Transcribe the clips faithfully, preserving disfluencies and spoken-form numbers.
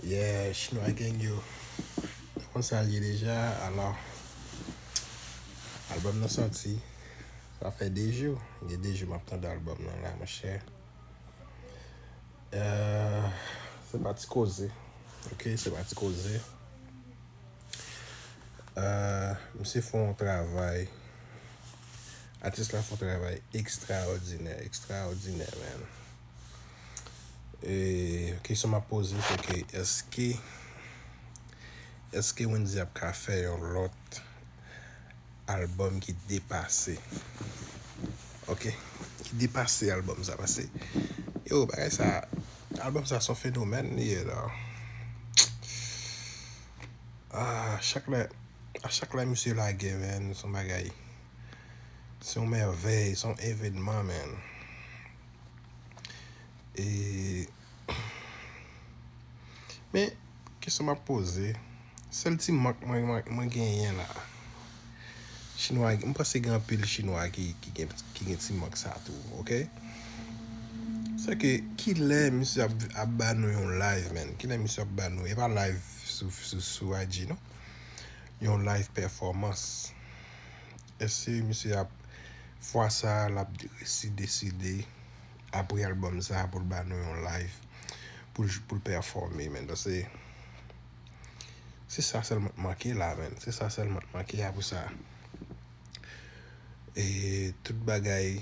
Yeah, Chinwa gang yo. Nou konn sa l ye deja, alò. Albòm nan sòti. Sa fè de jou. Gen de jou m ap tande albòm nan la, monchè. Euh, se pa ti koze. Ok, se pa ti koze. Euh, misye fè yon travay. Atis la fè yon travay ekstraòdinè, ekstraòdinè, man. E kesyon m ap poze, se ke èske, èske Wendyy ap ka fè yon lòt albòm ki depase? Ok? Ki depase albòm sa, paske, yo, bagay sa, albòm sa se yon fenomèn li ye la. Ah, chak lè, a chak lè misye lage, man, se yon bagay. Se yon mèvèy, se yon evènman, man. E, men, kesyon m ap poze, sèl ti mank mwen, mwen, mwen genyen la. Chinwa, m panse gen anpil Chinwa ki, ki gen, ki gen ti mank sa tou, ok? Se ke, kilè misye ap, ap ba nou yon live, man? Kilè misye ap ba nou? E pa live sou, sou, sou I G, non. Yon live pèfòmans. Èske misye ap, fwa sa, l ap resi deside, apre albòm sa, pou l ba nou yon live, pou l, pou l pèfòme, man? Paske se sa sèlman k manke la, man. Se sa sèlman k manke apre sa. E tout bagay,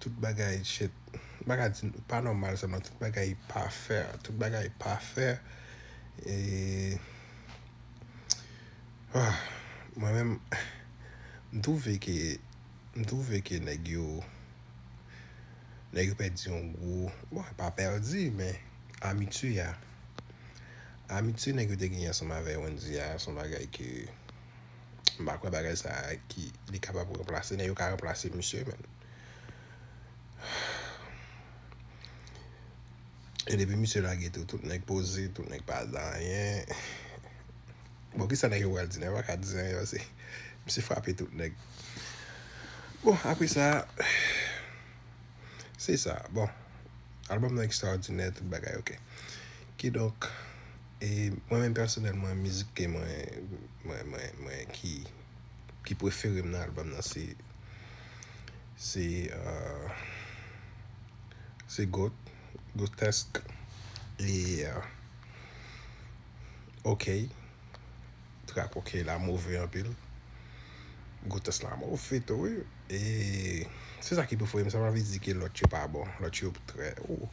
tout bagay, shit. M pa ka di, pa nòmal sèlman, tout bagay pafè, tout bagay pafè. E, ah, mwen menm, m twouve ke, m twouve ke nèg yo, nèg yo pèdi yon gwo, bon, pa pèdi, men amitye a. Amitye nèg yo te genyen ansanm avè Wendyy a, se yon bagay ke m pa kwè bagay sa a ki li kapab ranplase, nèg yo ka ranplase misye, men. E depi misye lage tou, tout nèg poze, tout nèg pa di anyen. Bon, kisa nèg yo pral di? Nèg yo pa ka di anyen, paske misye frape tout nèg. Bon, apre sa, se sa. Bon, albòm nan ekstraòdinè, tout bagay ok. Kidonk, e mwen menm pèsonèlman, mizik ke mwen, mwen, mwen, mwen ki, ki prefere m nan albòm nan, se, se, euh, se Goat, Grotèsk, e, euh, Ok. Trap ok la move anpil. Grotèsk la move tou, wi. E se sa ki prefere m, sa pa vle di ke lòt yo pa bon. Lòt yo trè, oh.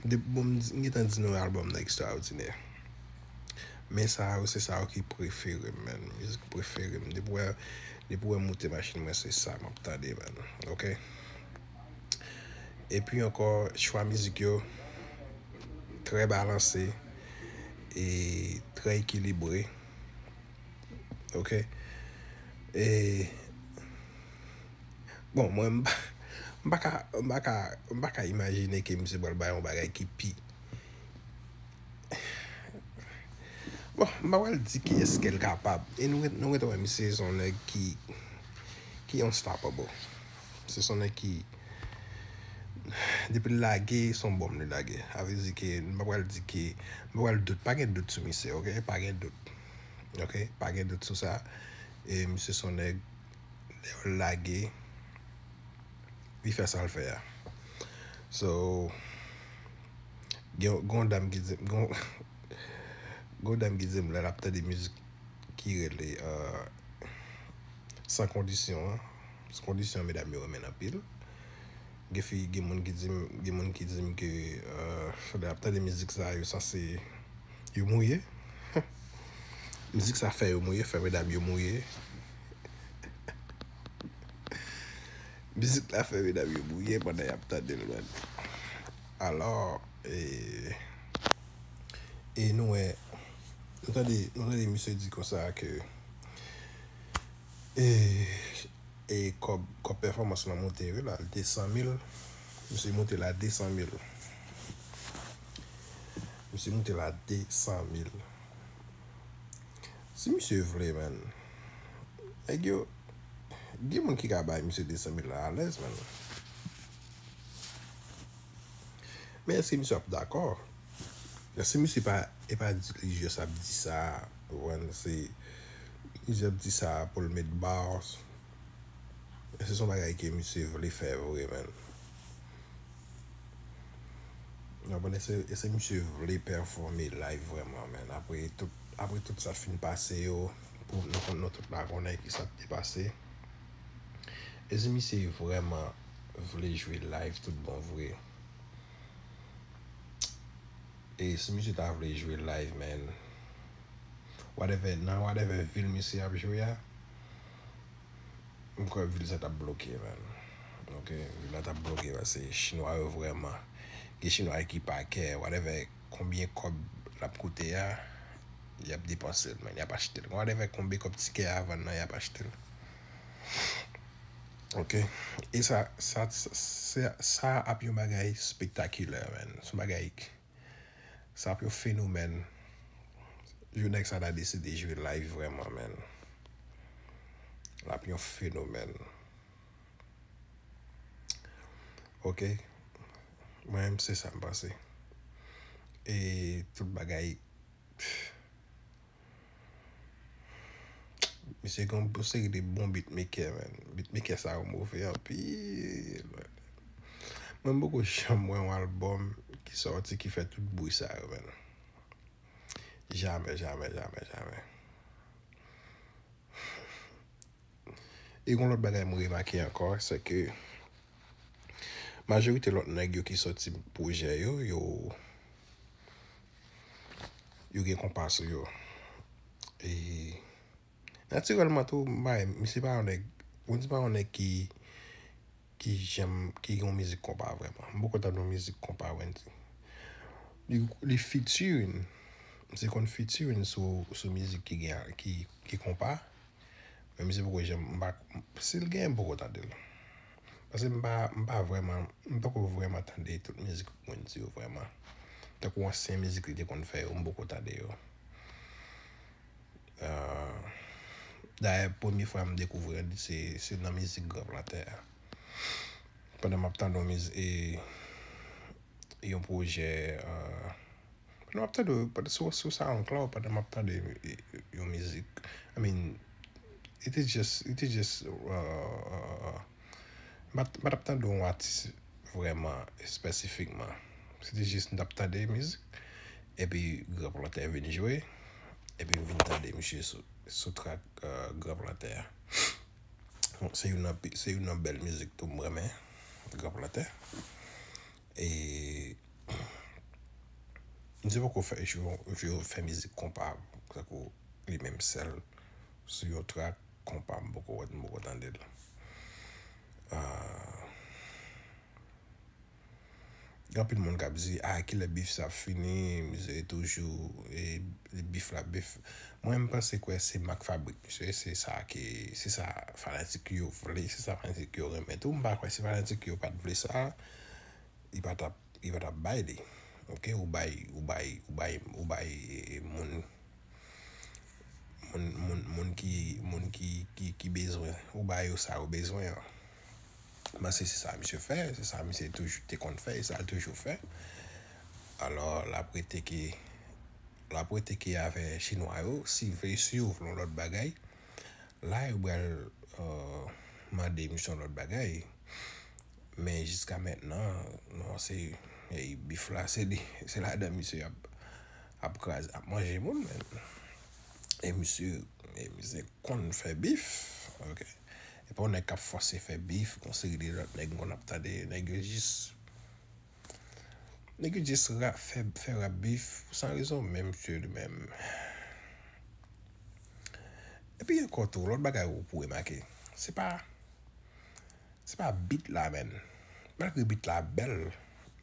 De, bon, m di, m gentan di nou albòm nan ekstraòdinè. Men sa yo, se sa yo ki prefere m, man. Mizik prefere m. Depi w wè, depi w wè m moute machin mwen, se sa m ap tande, man. Ok? Epi ankò, chwa mizik yo trè balanse e trè ekilibre. Ok? E, bon, mwen, m pa, m pa ka, m pa ka, m pa ka imajine ke misye pral bay yon bagay ki pi. Bon, m pa pral di ki èske l kapab. E nou, nou gentan wè misye se yon nèg ki, ki unstoppable. Se yon nèg ki, depi l lage, se yon bòm li lage. Sa vle di ke m pa pral di ke, m pa pral dout, pa gen dout sou misye, ok? Pa gen dout. Ok? Pa gen dout sou sa. E misye se yon nèg, lè yo lage, li fè sa l fè a. So, gen, gen yon dam ki di, gen, gen yon dam ki di m lè l ap tande mizik ki rele, euh, Sans Condition an. Sans Condition, medam yo renmen l anpil. Gen fi, gen moun ki di m, gen moun ki di m ke, euh, lè y ap tande mizik sa, yo sanse, yo mouye. Mizik sa fè yo mouye, fè medam yo mouye. Mizik la fè medam yo mouye pandan y ap tande l, man. Alò, e, e nou wè, nou tande, nou tande misye di konsa ke, e, e kòb, kòb pèfòmans lan monte, wi, la, l te san mil. Misye monte la de san mil. Misye monte la de san mil. Si misye vle, man, nèg yo, gen moun ki ka bay misye de san mil la alèz, man. Men èske misye ap dakò? Èske misye pa, e pa di li jis ap di sa, ou konprann? Se, li jis ap di sa pou l met bars. Èske se yon bagay ke misye vle fè vre, man? Ou konprann? Èske, èske misye vle pèfòme live vrèman, man? Apre tout, apre tout sa fin pase yo, pou nou konn, nou tout la konnen ki sa k te pase. Èske misye vrèman vle jwe live tout bon vre? E si misye ta vle jwe live, man, whatever, nan whatever vil misye ap jwe a, m kwè vil sa t ap bloke, man. Ok, vil la t ap bloke paske chinwa yo vrèman, gen chinwa ki pa kè, whatever, konbyen kòb l ap koute a, y ap depanse l, man, y ap achte l. Whatever, konbyen kòb tikè a vann nan, y ap achte l. Ok, e sa, sa, sa, sa ap yon bagay spektakilè, man. Se yon bagay Sa ap yon fenomèn. Jou nèg sa ta deside jwe live vrèman, man. L ap yon fenomèn. Ok. Mwen menm, se sa m panse. E tout bagay. Misye gen yon seri de bon beatmaker, man. Beatmaker sa yo move anpil, man. Mwen, m poko janm wè yon albòm ki sòti ki fè tout bri sa yo, man. Jamè, jamè, jamè, jamè. E yon lòt bagay m remake ankò, se ke majorite lòt nèg yo ki sòti pwojè yo, yo, yo gen konpa sou yo. E natirèlman tou, m pa, misye pa yon nèg, Wendyy pa yon nèg ki, ki janm, ki gen yon mizik konpa vrèman. M poko tande yon mizik konpa Wendyy. Li, li featuring, misye konn featuring sou, sou mizik ki gen, ki, ki konpa. Men misye poko janm, m pa, si l genyen, m poko tande l. Paske m pa, m pa vrèman, m poko vrèman tande tout mizik Wendyy yo vrèman. Tankou ansyen mizik li te konn fè yo, m poko tande yo. Ah, dayè, premye fwa m dekouvri Wendyy, se, se nan mizik Gran Plantè a. Pandan m ap tande yon miz-, e, yon pwojè, ah, pandan m ap tande, pandan, sou, sou SoundCloud, pandan m ap tande, e, yon mizik. I mean, it is just, it is just, uh, uh, uh, m pa t, m pa t ap tande yon atis vrèman espesifikman. Se te jis m t ap tande mizik, epi Gran Plantè vin jwe, epi m vin tande misye sou, sou track, uh, Gran Plantè a. Bon, se youn nan pi, se youn nan bèl mizik tou m renmen, Gran Plantè. E misye poko fè, jwe, jwe, fè mizik konpa, tankou li menm sèl sou yon track konpa, m poko wè, m poko tande l. Ah, gen anpil moun k ap di, "Ah, kilè bif sa ap fini?" Misye toujou, e, bif la, bif. Mwen, m panse kwè se mak fabrik misye, se sa ke, se sa fanatik yo vle, se sa fanatik yo renmen tou. M pa kwè si fanatik yo pa t vle sa, li pa t ap, li pa t ap bay li. Ok, ou bay, ou bay, ou bay, ou bay, e, moun, moun, moun, moun ki, moun ki, ki, ki bezwen, ou ba yo sa yo bezwen an. M panse se sa misye fè, se sa misye toujou te konn fè, e sa l toujou fè. Alò, l ap rete ke, l ap rete ke avè chinwa yo, si vle, si yo vle yon lòt bagay, la yo pral, euh, mande misye yon lòt bagay. Men jiska mentnan, non, se, e, bif la, se li, se ladan misye ap, ap kraze, ap manje moun, men. E misye, e misye konn fè bif, ok? E pa yon nèg k ap fòse fè bif, yon seri de lòt nèg m konn ap tande, nèg yo jis, nèg yo jis rap, fè, fè rap bif, san rezon, men misye li menm. Epi ankò tou, lòt bagay ou pou remake, se pa, se pa beat la, menm. Malgre beat la bèl,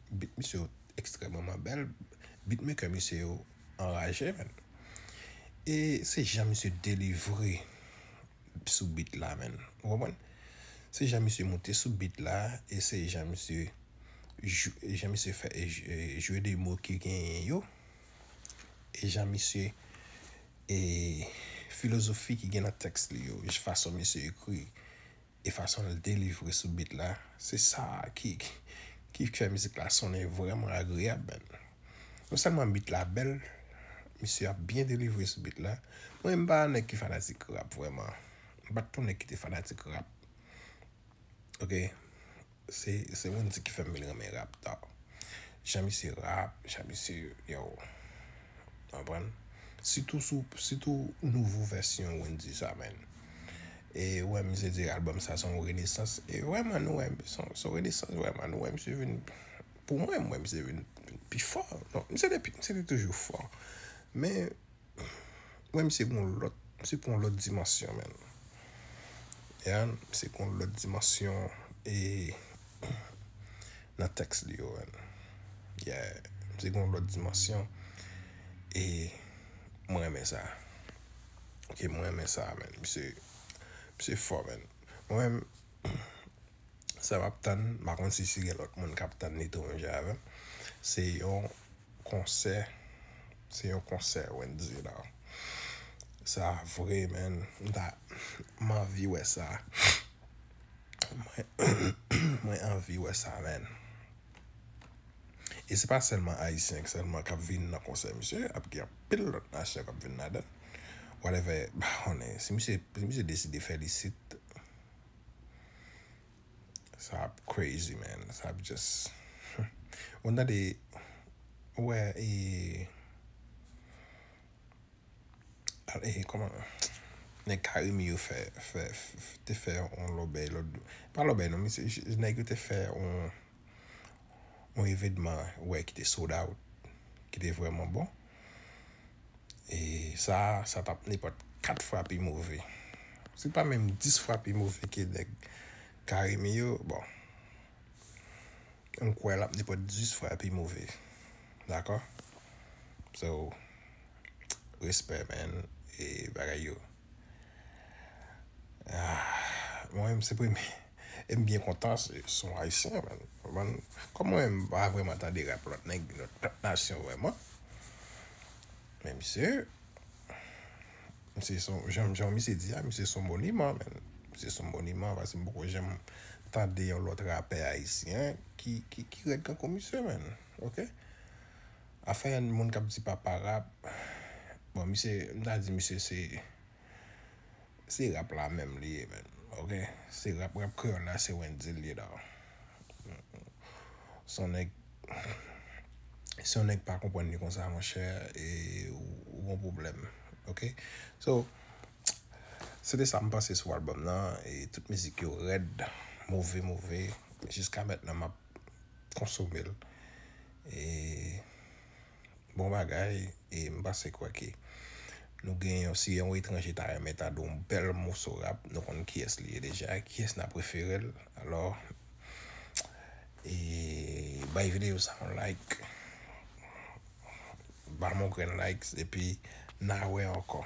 beat misye ekstrèmeman bèl, beatmaker misye yo anraje, menm. E se jan misye delivre sou beat la, menm. Ou konprann? Se jan misye moute sou beat la, e se jan misye jou-, e jan misye fè, e, e jwe de mo ki genyen yo, e jan misye, e filozofi ki gen nan tèks li yo, fason misye ekri, e fason l delivre sou beat la, se sa ki, ki, ki fè mizik la sonnen vrèman agreyab, menm. Non sèlman beat la bèl, misye ap byen delivre sou beat la. Mwen, m pa yon nèg ki fanatik rap vrèman. M pa t yon nèg ki te fanatik rap. Ok? Se, se Wendy ki fè m vin renmen rap, dawg. Jan misye rap, jan misye, yo. Konprann? Sitou sou, sitou nouvo vèsyon Wendy sa, man. E, wè, misye di album sa se yon renesans. E vrèman, nou wè, se yon, se yon renesans, vrèman, nou wè, misye vin, pou mwen, mwen, misye vin pi fò. Non, misye te pi, misye te toujou fò. Men, mwen, misye gon lòt, misye pran lòt dimansyon, man. Yeah, misye gon lòt dimansyon, e, nan tèks li yo, man. Yeah, misye gon lòt dimansyon, e, mwen renmen sa. Ok, mwen renmen sa, man. Misye, misye fò, man. Mwen menm, sa m ap tann, m pa konn si, si gen lòt moun k ap tann li tou menm jan avè m. Se yon konsè, se yon konsè Wendy la. Sa vre, man. M ta, m anvi wè sa. Mwen, mwen anvi wè sa, man. E se pa sèlman Ayisyen sèlman k ap vin nan konsè misye, ap gen anpil lòt nasyon k ap vin ladan. Whatever, m pa konnen. Si misye, si misye deside fè l isit, sa ap crazy, man. Sa ap just, ou tande, ou wè, e, e, kòman, nèg Carimi yo fè, fè, f-, te fè yon lòbèy lòt, pa lòbèy non, misye, nèg yo te fè yon, yon evenman, ou wè, ki te sold out, ki te vrèman bon. E sa, sa t ap nenpòt kat fwa pi move. Si pa menm dis fwa pi move ke nèg Carimi yo, bon. M kwè l ap nenpòt dis fwa pi move. Dakò? So, respè, man. E bagay yo. Ah, mwen menm, se premye. E m byen kontan, se, se yon Ayisyen, man. Konprann? Kòm mwen menm, m pa vrèman tande rap lòt nèg, lòt, lòt nasyon vrèman. Men misye, misye se yon, jan, jan misye di a, misye se yon moniman, man. Misye se yon moniman, paske m poko janm tande yon lòt rapè ayisyen ki, ki, ki rèd kankou misye, man. Ok? Afè moun k ap di papa rap, bon, misye, m ta di misye se, se rap la menm li ye, man. Ok? Se rap, rap kreyòl la, se Wendy l ye la. Se yon nèg, se yon nèg pa konprann li konsa, monchè, e ou, ou gon pwoblèm. Ok? So, se te sa m panse sou album nan, e tout mizik yo rèd, move, move. Jiska mentnan, m ap konsome l. E bon bagay, e m panse kwè ke nou gen yon, si yon etranje ta renmen tande yon bèl moso rap, nou konn kiyès li ye deja, kiyès n a prefere l. Alò, e bay videyo sa yon like, ba m yon grenn like, epi n a wè ankò.